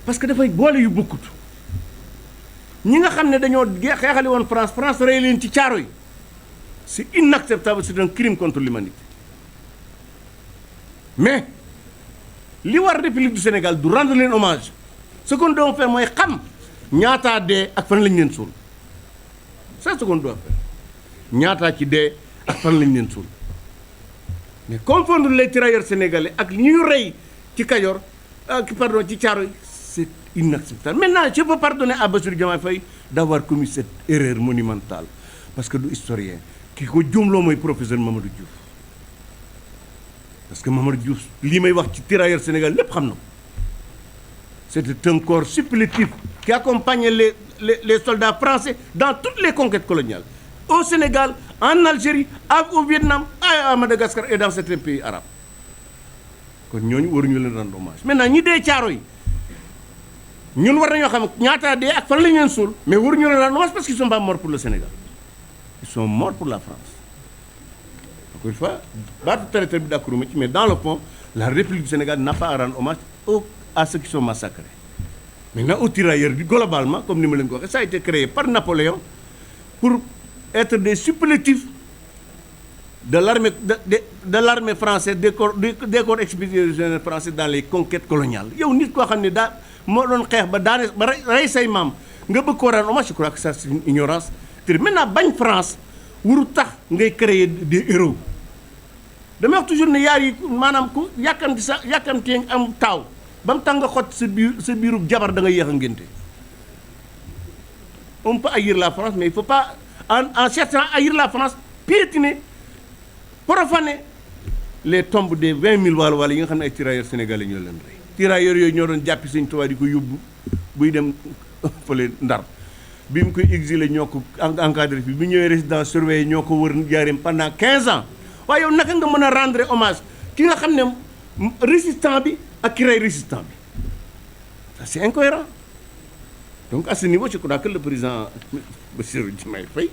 parce que dafay boole yu bokkut ñi nga xam ne dañoo xeexali woon France rey leen ci caaro yi c'est inacceptable, c'est un crime contre l'humanité. Mais li war République du Sénégal du rendre leen hommage ce qu'on doit faire mooy xam ñaataa dee ak fan lañ leen suul c'est ce qu'on doit faire ñaataa ci dee ak fan lañ leen suul mais confondre les tirailleurs sénégalais ak li ñu rey ci Kajoor pardon ci Thiaroye c'est inacceptable. Maintenant je peux pardonner à Bassirou Diomaye Faye d'avoir commis cette erreur monumentale parce que du historien ki ko juumloo mooy professeur Mamadou Diouf parce que Mamadou Diouf lii may wax ci tirailleurs sénégalais lépp xam na ko c'était un corps supplétif qui accompagnait les soldats français dans toutes les conquêtes coloniales au Sénégal, en Algérie, au Vietnam, à Madagascar et dans certains pays arabes. Kon ñooñu waruñu leen rendre hommage. Maintenant ñi dee Thiaroye ñun war nañoo xam ñaata dee ak fan la ñu leen suul mais waruñu leen rendre hommage parce qu'ils sont pas morts pour le Sénégal. Ils sont morts pour la France. Encore une fois, baatu traité bi d'accord ma ci mais dans le fond, la République du Sénégal n'a pas à rendre hommage à ceux qui sont massacrés. Maintenant aux tirailleurs globalement, comme ni ma leen ko waxee, ça a été créé par Napoléon pour être des supplétifs de l'armée française, des corps expéditionnaires français dans les conquêtes coloniales. yow nit koo xam ne daa moo doon xeex ba daane ba rey say maam nga bëgg koo rendre hommage, je crois que ça c'est une ignorance. Maintenant bañ France wuru tax ngay créer des héros. Dama wax toujours ne yaar yi maanaam ku yàkkamti am taaw ba mu tax nga xot sa biiru jabar da nga yéex a ngénte. On peut haïr la France mais il faut pas en cherchant à haïr la France piétiner, profaner les tombes des 20 000 Walo yi nga xam ne ay tirailleurs sénégalais ñoo leen rey. Tirailleurs yooyu ñoo doon jàppi Sëñ Tuubaa di ko yóbbu buy dem fële Ndar bi mu koy exilé ñoo ko encadré fi bi ñëwee résidence surveillée ñoo ko wër Njaaréem pendant 15 ans waaye yow naka nga mën a rendre hommage ki nga xam ne résistant bi ak ki rey résistant bi ça c'est incohérent. Donc à ce niveau je crois que le président Bassirou Diomaye Faye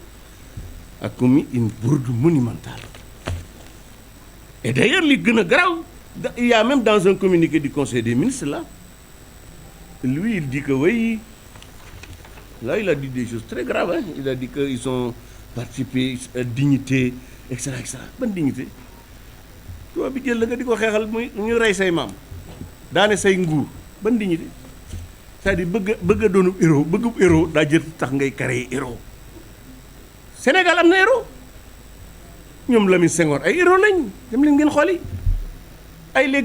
a commis une bourde monumentale. Et d'ailleurs li gën a garaaw il y a même dans un communiqué du Conseil des ministres là lui il dit que oui là il a dit des choses très graves hein. Il a dit que ils ont participé à dignité etc. Ban dignité tubaab bi jël la nga di ko xeexal muy ñu rey say maam daane say nguur ban dignité c'est-à-dire bëgg a doonu héros daa jël tax ngay créer héros. Sénégal am na héros ñoom Lamine Senghor ay héros lañ dem leen ngeen xooli ay les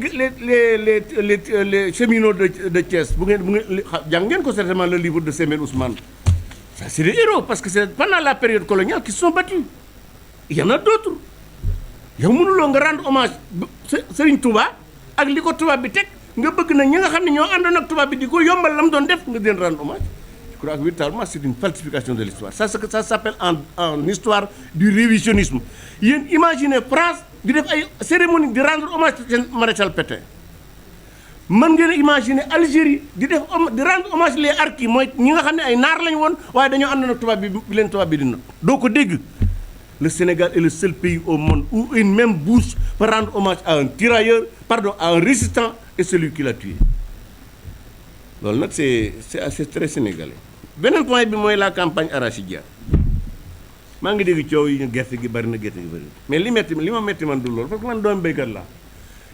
cheminots de Thiès bu ngeen jàng ngeen ko certainement le livre de Sembène Ousmane. Ça c'est des héros parce que c'est pendant la période coloniale qu'ils se sont battus. Il y en a d'autres yow mënuloo nga rendre hommage Serigne Touba ak li ko tubaab bi teg nga bëgg na ñi nga xam ne ñoo àndoon ak tubaab bi di ko yombal la mu doon def nga leen rendre hommage. Je crois que véritablement c'est une falsification de l'histoire. Ça s'appelle en histoire du révisionnisme. Yéen imaginez France di def ay cérémonie di rendre hommage maréchal Pétain. Mën ngeen imaginer Algérie di rendre hommage les harkis mooy ñi nga xam ne ay naar lañu woon waaye dañoo àndoon ak tubaab bi leen tubaab bi di not doo ko dégg. Le Sénégal est le seul pays au monde où une même bouche peut rendre hommage à un tirailleur, pardon, à un résistant et celui qui l'a tué. loolu nag c'est très sénégalais. Beneen point bi mooy la campagne arachidière maa ngi dégg coow yi gerte gi bari na gerte gi bari mais li ma metti man du loolu parce que man doomu béykat laa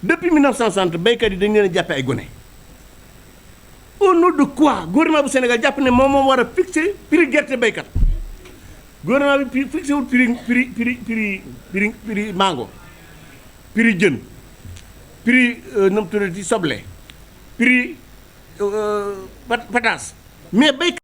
depuis 1960 béykat yi dañu leen a jàppe ay gone. Au nom de quoi gouvernement bu Sénégal jàpp ne moom war a fixer prix gerte béykat gouvernement bi fixé wul prix mango prix jën prix nu mu tuddati soble prix pataas mais béykat